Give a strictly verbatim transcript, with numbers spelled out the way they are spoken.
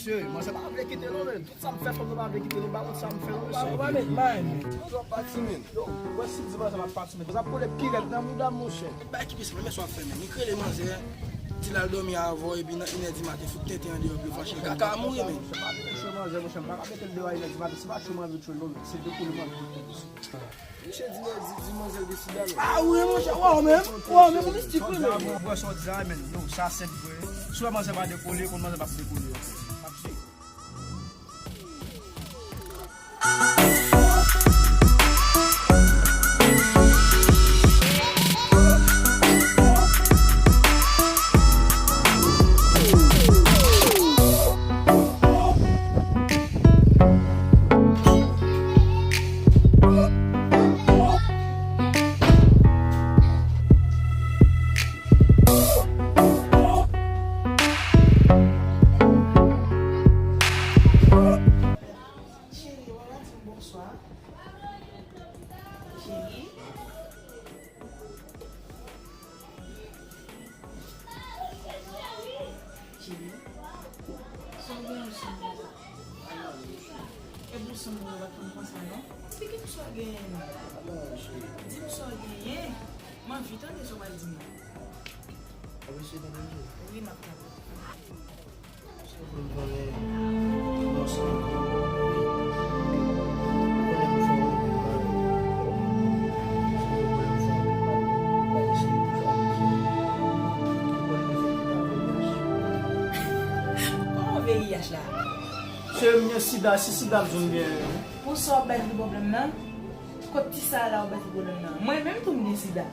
Mesye, manzè pa vle kite non, men. Tout sa m fè, fanm nan pa vle kite non, ba kont sa m fè non, mesye. Ou pa met may, men. Ou pa pati, men. Yo, wè si m di manzè pa pati, men. Sa kole pi rèd nan mouda m, monchè. Bay ki pis, men, men sa w ap fè, men. Li rele manzè, di l al dòmi avè w, epi nan inè di maten, fout tenten an deyò, pou yo fache. Kaka a mouri, men. Monchè, pa vin cho manzè, monchè. M pa ka mete l deyò a inè di maten. Se pa cho m anvi cho l non, men. Se dekoule m anvi cho. Mesye di, di, di manzè l gen sida, men. Ah wi, monchè, waw, men. Waw, men, mistik, wi, men. Bwè sa w di a, men. Yo, sa senp vre. Si w wè manzè pa dekole, konn manzè p ap dekole ankò. M ap swiv. Cheri, w ap di m bonswa? Cheri? Cheri? Sa w gen yon sanm konsa? E pou sanm ou yo pa t konn konsa, non? Eksplike m sa w genyen, non? Di m sa w genyen. M anvi tande sa w pral di m nan. Wi, m ap tande. Kòman V I H la? Se m gen sida, si sida m di m gen. Pou sa w ap bay tout pwoblèm nan? Kot ti sa la ou bay ti pwoblèm nan? Mwen menm tou m gen sida.